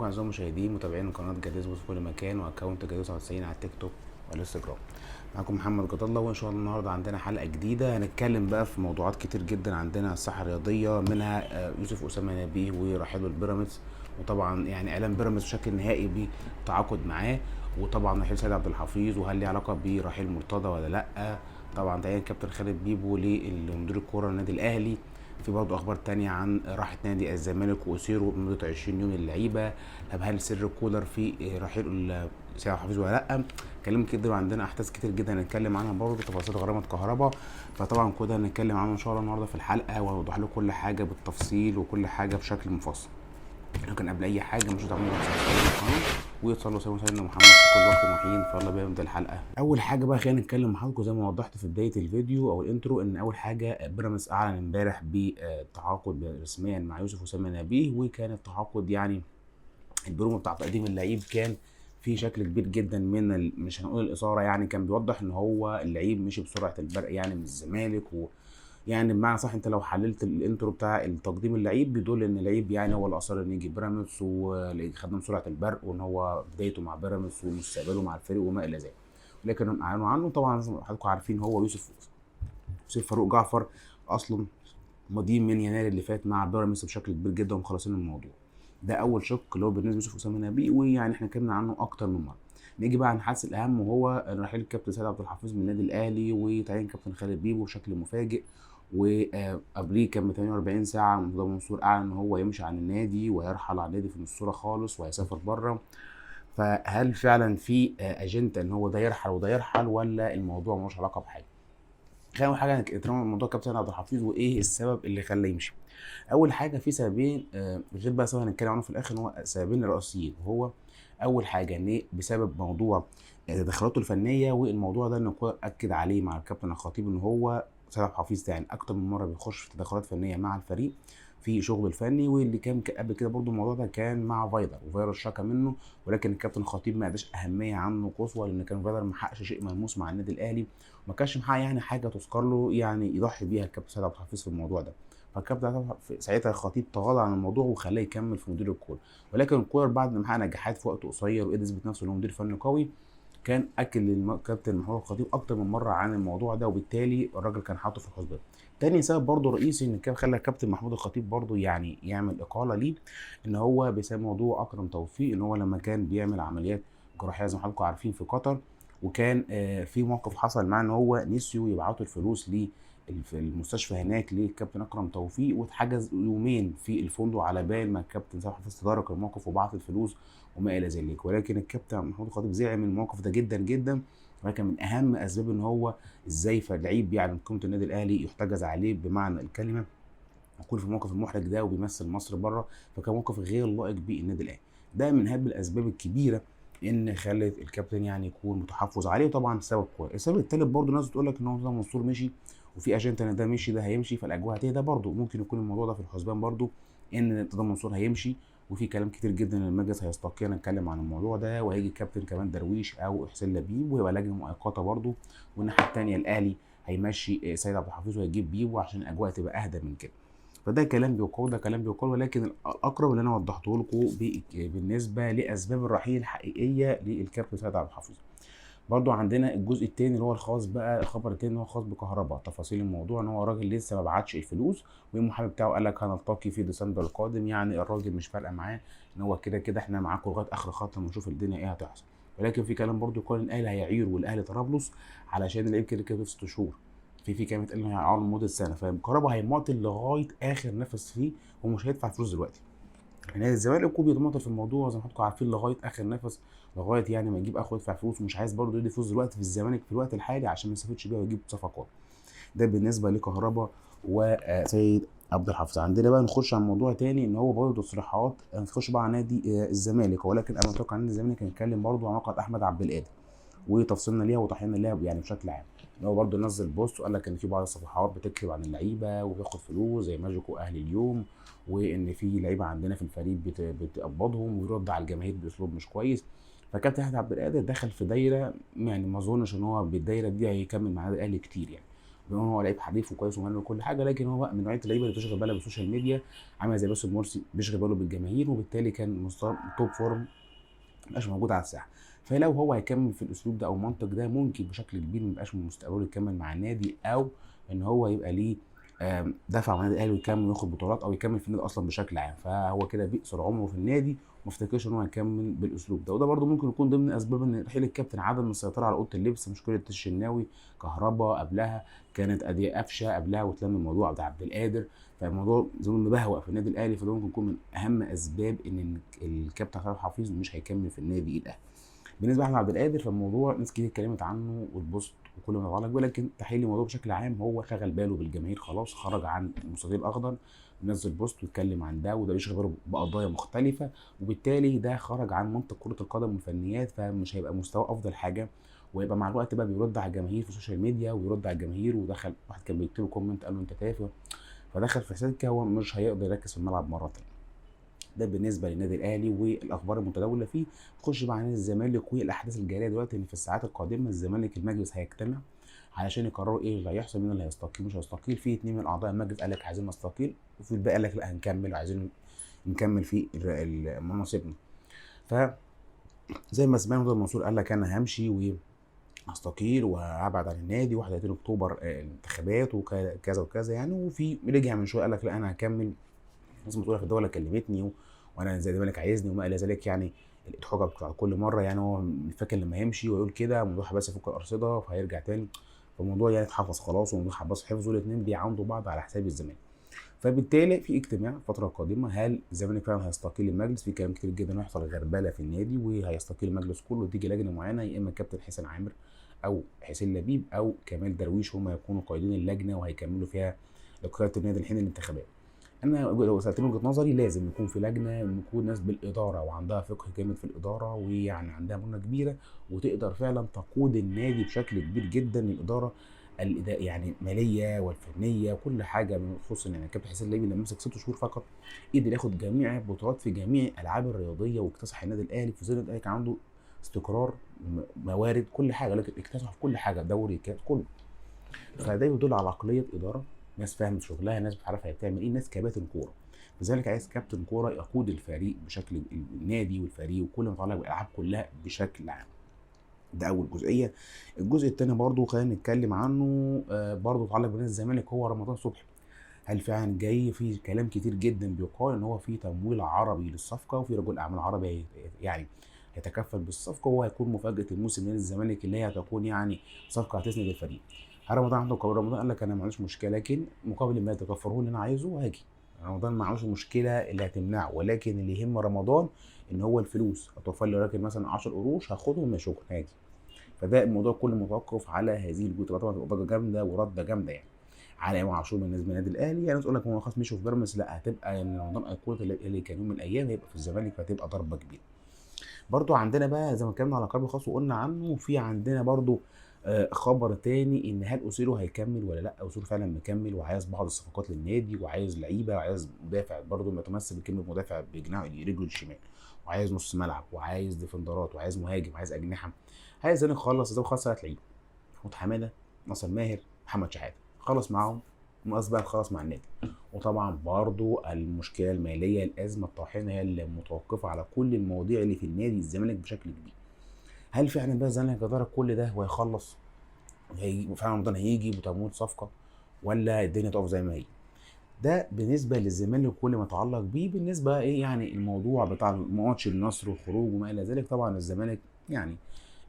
اعزائي المشاهدين متابعين قناة جديد في كل مكان و account جديد 99 على التيك توك والانستجرام. معاكم محمد جد الله، وان شاء الله النهارده عندنا حلقة جديدة هنتكلم بقى في موضوعات كتير جدا عندنا الساحة الرياضية، منها يوسف اسامة نبيه ورحيله البيراميدز، وطبعا يعني اعلان بيراميدز بشكل نهائي بالتعاقد معاه، وطبعا رحيل سيد عبد الحفيظ وهل ليه علاقة برحيل مرتضى ولا لا، طبعا تعيين كابتن خالد بيبو لمدير الكورة للنادي الاهلي. في برضه اخبار تانية عن راحة نادي الزمالك واسيرو لمدة 20 يوم للعيبة. طب هل سر كولر في رحيل سيد عبد الحفيظ ولا لا؟ كلام كده، وعندنا احداث كتير جدا هنتكلم عنها برضه، تفاصيل غرامة كهرباء. فطبعا كده هنتكلم عنه ان شاء الله النهارده في الحلقة، وهوضح لكم كل حاجة بالتفصيل وكل حاجة بشكل مفصل. لكن قبل اي حاجة مش هتعملوا subscribe للقناة وتصلوا سيدنا سيدنا محمد في كل وقت وحين. فيلا بينا نبدا الحلقة. اول حاجة بقى خلينا نتكلم مع حضراتكم زي ما وضحت في بداية الفيديو او ال intro، ان اول حاجة بيراميدز اعلن امبارح بالتعاقد رسميا مع يوسف اسامة نبيه، وكان التعاقد يعني البرومو بتاع تقديم اللعيب كان في شكل كبير جدا من مش هنقول الاثارة، يعني كان بيوضح ان هو اللعيب مشي بسرعة البرق يعني من الزمالك، و يعني بمعنى صح انت لو حللت ال intro بتاع التقديم اللعيب بيدل ان اللعيب يعني هو اللي اصر ان يجي بيراميدز وخدم سرعة البرق، وان هو بدايته مع بيراميدز ومستقبله مع الفريق وما الى ذلك. ولكن اعلنوا عنه طبعا حضراتكم عارفين هو يوسف فاروق جعفر اصلا ماضيين من يناير اللي فات مع بيراميدز بشكل كبير جدا ومخلصين الموضوع ده. اول شق اللي هو بالنسبة ليوسف اسامة نبيه، ويعني احنا اتكلمنا عنه اكتر من مرة. نيجي بقى عن الحدث الاهم، وهو رحيل الكابتن سيد عبد الحفيظ من النادي الاهلي وتعيين كابتن خالد بيبو بشكل مفاجئ. وقبليه كان ب 48 ساعة مرتضى منصور اعلن ان هو يمشي عن النادي ويرحل عن النادي في الصورة خالص وهيسافر بره. فهل فعلا في اجندة ان هو ده يرحل وده يرحل، ولا الموضوع ملوش علاقة بحاجة؟ خلينا اول حاجة نتكلم عن موضوع كابتن عبد الحفيظ وايه السبب اللي خلاه يمشي. اول حاجة في سببين، غير بقى سبب هنتكلم عنه في الاخر، ان هو سببين رئيسيين. وهو اول حاجة ان بسبب موضوع تدخلاته الفنية، والموضوع ده ان كولر اكد عليه مع الكابتن الخطيب ان هو سيد عبد الحفيظ يعني اكتر من مرة بيخش في تدخلات فنية مع الفريق في شغله الفني، واللي كان قبل كده برضو الموضوع ده كان مع فايلر، وفايلر شكى منه، ولكن الكابتن الخطيب ما اداش اهمية عنه قصوى، لان كان فايلر ما حققش شيء ملموس مع النادي الاهلي، وما كانش محقق يعني حاجة تذكر له يعني يضحي بيها الكابتن سيد عبد الحفيظ في الموضوع ده. فالكابتن ساعتها الخطيب تغاضى عن الموضوع وخلاه يكمل في مدير الكورة. ولكن كولر بعد ما حقق نجاحات في وقت قصير وقدر يثبت نفسه انه مدير فني قوي، كان اكد للكابتن محمود الخطيب اكتر من مرة عن الموضوع ده، وبالتالي الراجل كان حاطه في الحسبان. تاني سبب برضه رئيسي ان كان خلى الكابتن محمود الخطيب برضه يعني يعمل اقاله ليه، ان هو بسبب موضوع اكرم توفيق، ان هو لما كان بيعمل عمليات جراحية زي ما حضراتكم عارفين في قطر، وكان في موقف حصل معاه ان هو نسيوا يبعتوا الفلوس ليه في المستشفى هناك للكابتن اكرم توفيق، واتحجز يومين في الفندق على بال ما الكابتن سامح حفيظ تدارك الموقف وبعت الفلوس وما الى ذلك. ولكن الكابتن محمود الخطيب زعل من الموقف ده جدا جدا، ولكن من اهم اسباب ان هو ازاي فلعيب يعني من قيمة النادي الاهلي يحتجز عليه بمعنى الكلمة، ويكون في الموقف المحرج ده وبيمثل مصر بره، فكان موقف غير لائق بالنادي الاهلي. ده من اهم الاسباب الكبيرة ان خلت الكابتن يعني يكون متحفظ عليه، وطبعا سبب كويس. السبب الثالث برضه الناس بتقول لك ان هو منصور مشي وفي اجندة ان ده مشي ده هيمشي، فالاجواء هتهدى برضه، ممكن يكون الموضوع ده في الحسبان برضه ان مرتضى منصور هيمشي، وفي كلام كتير جدا ان المجلس هيستقيل نتكلم عن الموضوع ده، وهيجي الكابتن كمان درويش او حسين لبيب وهيبقى لجنة مؤقتة برضه. والناحية الثانية الاهلي هيمشي سيد عبد الحفيظ وهيجيب بيبو عشان الاجواء تبقى اهدى من كده. فده كلام بيقال ده كلام بيقال، ولكن الاقرب اللي انا وضحته لكم بالنسبة لاسباب الرحيل الحقيقية للكابتن سيد عبد الحفيظ. برضو عندنا الجزء الثاني اللي هو الخاص بقى، الخبر الثاني اللي هو خاص بكهرباء، تفاصيل الموضوع ان هو راجل لسه ما بعتش الفلوس، والمحامي بتاعه قال لك هنلتقي في ديسمبر القادم، يعني الراجل مش فارقه معاه ان هو كده كده احنا معاكم لغاية اخر خط لما نشوف الدنيا ايه هتحصل. ولكن في كلام برضو يقال ان الاهلي هيعير والاهلي طرابلس علشان اللعيب كده كده في 6 شهور، في كلام اتقال انه هيعير لمدة سنة، فكهربا هيماطل لغاية اخر نفس فيه ومش هيدفع فلوس دلوقتي. نادي الزمالك وبيتماطل في الموضوع زي ما حضراتكم عارفين لغاية اخر نفس، لغاية يعني ما يجيب اخره يدفع فلوس، ومش عايز برضه يدي فلوس دلوقتي في الزمالك في الوقت الحالي عشان ما يستفيدش بيها ويجيب صفقات. ده بالنسبة لكهربا وسيد عبد الحفيظ. عندنا بقى نخش على موضوع تاني ان هو برضه تصريحات، نخش بقى على نادي الزمالك، ولكن قبل ما نتوقع نادي الزمالك هنتكلم برضه عن موقعة احمد عبد القادر وتفصيلنا ليها وتحليلنا ليها يعني بشكل عام. ان هو برضه نزل post وقال لك ان في بعض الصفحات بتكتب عن اللعيبة وبياخد فلوس زي ماجيكو اهلي اليوم، وان في لعيبة عندنا في الفريق بتقبضهم ويرد على الجماهير باسلوب مش كويس. فكابتن احمد عبد القادر دخل في دايرة يعني ما اظنش ان هو بالدايره دي هيكمل مع النادي الاهلي كتير يعني. بما ان هو لعيب حريف وكويس ومهم وكل حاجة، لكن هو بقى من نوعية اللعيبة اللي بتشغل بالها بال social media، عامل زي باسم مرسي بيشغل باله بالجماهير، وبالتالي كان مستوى top form مبقاش موجود على الساحة. فلو هو هيكمل في الاسلوب ده او المنطق ده ممكن بشكل كبير ميبقاش من مستقبله يكمل مع النادي، او ان هو يبقى ليه دفع مع النادي الاهلي ويكمل وياخد بطولات، او يكمل في النادي اصلا بشكل عام. فهو كده بيقصر عمره في النادي، وما افتكرش ان هو هيكمل بالاسلوب ده. وده برده ممكن يكون ضمن اسباب ان رحيل الكابتن عدم السيطرة على اوضة اللبس، مشكلة الشناوي، كهربا قبلها كانت ادي قفشه قبلها، وتلم الموضوع ده عبد القادر، فالموضوع زي ما مبهوأ في النادي الاهلي. فده ممكن يكون من اهم اسباب ان الكابتن عبد الحفيظ مش هيكمل في النادي الاهلي. بالنسبة لاحمد عبد القادر فالموضوع ناس كتير اتكلمت عنه والبوست وكل ما يتعلق بيه، لكن تحليل الموضوع بشكل عام هو شغل باله بالجماهير خلاص، خرج عن المستطيل الاخضر، نزل بوست واتكلم عن ده وده، بيشغل باله بقضايا مختلفة، وبالتالي ده خرج عن منطق كره القدم والفنيات، فمش هيبقى مستواه افضل حاجة، ويبقى مع الوقت بقى بيرد على الجماهير في ال social media ويرد على الجماهير، ودخل واحد كان بيكتب comment قال له انت تافه، فدخل في سكة هو مش هيقدر يركز في الملعب مرة ثانية. ده بالنسبة للنادي الاهلي والاخبار المتداولة فيه. نخش بقى على الزمالك والاحداث الجارية دلوقتي، ان في الساعات القادمة الزمالك المجلس هيجتمع علشان يقرروا ايه اللي هيحصل، مين اللي هيستقيل مش هيستقيل. في 2 من اعضاء المجلس قال لك عايزين نستقيل، وفي الباقي قال لك لا هنكمل وعايزين نكمل في مناصبنا. ف زي ما سمعنا مرتضى منصور قال لك انا همشي وهستقيل وهبعد عن النادي، 31 اكتوبر الانتخابات وكذا وكذا يعني. وفي رجع من شوية قال لك لا انا هكمل، ناس مسؤولة في الدولة كلمتني وانا زي الزمالك عايزني وما الى ذلك، يعني الحجج بتاع كل مرة يعني. هو فاكر لما يمشي ويقول كده موضوع بس يفك الارصده فهيرجع تاني، فالموضوع يعني اتحفظ خلاص، وموضوع عباس حفظه، الاثنين بيعاندوا بعض على حساب الزمالك. فبالتالي في اجتماع الفترة القادمة، هل الزمالك فعلا هيستقيل المجلس؟ في كلام كتير جدا هيحصل غربله في النادي وهيستقيل المجلس كله، وتيجي لجنة معينة، يا اما الكابتن حسين عامر او حسين لبيب او كمال درويش هم يكونوا قائدين اللجنة وهيكملوا فيها لقيادة النادي لحين الانتخابات. انا لو سالتني وجهه نظري لازم يكون في لجنة، يكون ناس بالادارة وعندها فقه جامد في الادارة، ويعني عندها مرونة كبيرة وتقدر فعلا تقود النادي بشكل كبير جدا. الادارة يعني ماليه والفنية وكل حاجة بخصوص يعني الكابتن حسين لبيب لما مسك 6 شهور فقط قدر ياخد جميع البطولات في جميع الالعاب الرياضية واكتسح النادي الاهلي. في ظل الاهلي كان عنده استقرار، موارد، كل حاجة، لكن اكتسح في كل حاجة، دوري، كاس، كله. فده بيدل على عقلية ادارة، ناس فاهمه شغلها، ناس بتعرف هي بتعمل ايه، ناس كباتن كورة. لذلك عايز كابتن كورة يقود الفريق بشكل النادي والفريق وكل ما يتعلق بالالعاب كلها بشكل عام. ده اول جزئية. الجزء الثاني برضو خلينا نتكلم عنه، برضو يتعلق بنادي الزمالك، هو رمضان صبحي. هل فعلا جاي؟ في كلام كتير جدا بيقال ان هو في تمويل عربي للصفقه، وفي رجل اعمال عربي يعني هيتكفل بالصفقه، وهو هيكون مفاجاة الموسم لنادي الزمالك اللي هي هتكون يعني صفقة هتسند الفريق. هل رمضان عنده قرار؟ رمضان قال لك انا ما عنديش مشكلة، لكن مقابل ما تكفره اللي انا عايزه هاجي. رمضان ما عندوش مشكلة اللي هتمنعه، ولكن اللي يهم رمضان ان هو الفلوس. هتوفر لي راجل مثلا 10 قروش هاخدهم يا شكرا هاجي. فده الموضوع كله متوقف على هذه الجزء. طبعا تبقى ضجه جامدة ورده جامدة يعني على امام عاشور بالنسبة للنادي الاهلي. يعني تقول لك هو خلاص مشوا في بيراميدز، لا هتبقى يعني رمضان ايقونة اللي كان يوم من الايام هيبقى في الزمالك، فهتبقى ضربه كبيرة. برضو عندنا بقى زي ما اتكلمنا على قرار خاص وقلنا عنه، وفي عندنا برضو خبر تاني ان هل اوسيرو هيكمل ولا لا. اوسيرو فعلا مكمل وعايز بعض الصفقات للنادي، وعايز لعيبة، وعايز مدافع برضو متمثل بكلمه مدافع بجناحه رجله الشمال، وعايز نص ملعب، وعايز ديفندرات، وعايز مهاجم، وعايز اجنحة. عايز انا خلص زي خلص 3 لعيبة، محمود حمادة، ناصر ماهر، محمد شحاته، خلص معاهم ناقص بقى خلاص مع النادي. وطبعا برضو المشكلة المالية، الازمة الطاحنه هي اللي متوقفه على كل المواضيع اللي في النادي الزمالك بشكل كبير. هل فعلا بقى الزمالك يدرك كل ده وهيخلص فعلا رمضان هيجي بتمويل صفقة، ولا الدنيا تقف زي ما هي؟ ده بالنسبة للزمالك وكل ما يتعلق بيه. بالنسبة ايه يعني الموضوع بتاع ماتش النصر والخروج وما الى ذلك، طبعا الزمالك يعني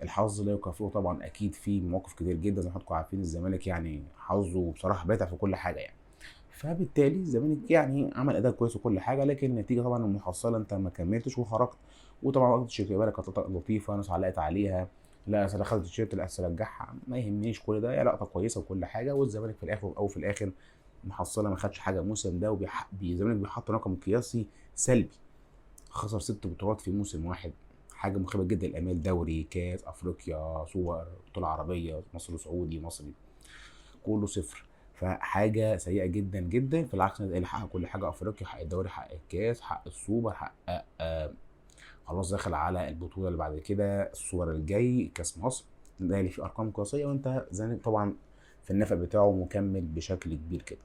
الحظ لا يكافئه طبعا، اكيد في مواقف كتير جدا زي ما حضراتكم عارفين الزمالك يعني حظه بصراحة باتع في كل حاجة يعني. فبالتالي الزمالك يعني عمل اداء كويس وكل حاجة، لكن النتيجة طبعا المحصلة انت ما كملتش وخرجت. وطبعا وقت شيكابالا كانت لطيفة، ناس علقت عليها، لا اصل اخدت التيشيرت، لا اصل رجعها، ما يهمنيش كل ده، هي لقطة كويسة وكل حاجة. والزمالك في الاخر او في الاخر محصله ما خدش حاجة الموسم ده، والزمالك بيحط رقم قياسي سلبي، خسر 6 بطولات في موسم واحد، حاجة مخيبه جدا للامال. دوري، كاس افريقيا، صور، بطوله عربية، مصر سعودي، مصري، كله صفر. فحاجه سيئه جدا جدا. في العكس النادي الاهلي حقق كل حاجة، افريقيا، حقق الدوري، حقق الكاس، حقق السوبر، حقق خلاص دخل على البطولة اللي بعد كده، السوبر الجاي، كاس مصر. الاهلي في ارقام قياسية، وانت زي طبعا في النفق بتاعه مكمل بشكل كبير كده.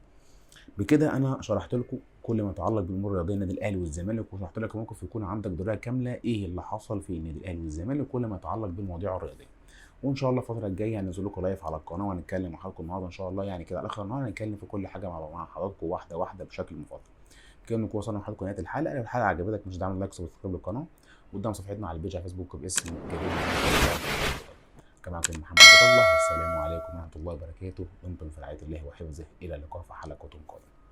بكده انا شرحت لكم كل ما يتعلق بالامور الرياضية النادي الاهلي والزمالك، وشرحت لك موقف يكون عندك دراية كاملة ايه اللي حصل في النادي الاهلي والزمالك وكل ما يتعلق بالمواضيع الرياضية. وان شاء الله الفترة الجاية هنزل لكم live على القناة وهنتكلم مع حضراتكم النهارده ان شاء الله، يعني كده على اخر النهار هنتكلم في كل حاجة مع حضراتكم واحدة واحدة بشكل مفصل. كده نكون وصلنا لحضراتكم نهاية الحلقة. لو الحلقة عجبتك مش دعم like و subscribe للقناة، وقدام صفحتنا على ال page على فيسبوك باسم جديد. كان معكم محمد عبد الله، والسلام عليكم ورحمة الله وبركاته. دمتم في رعاية الله وحفظه، الى اللقاء في حلقة قادمة.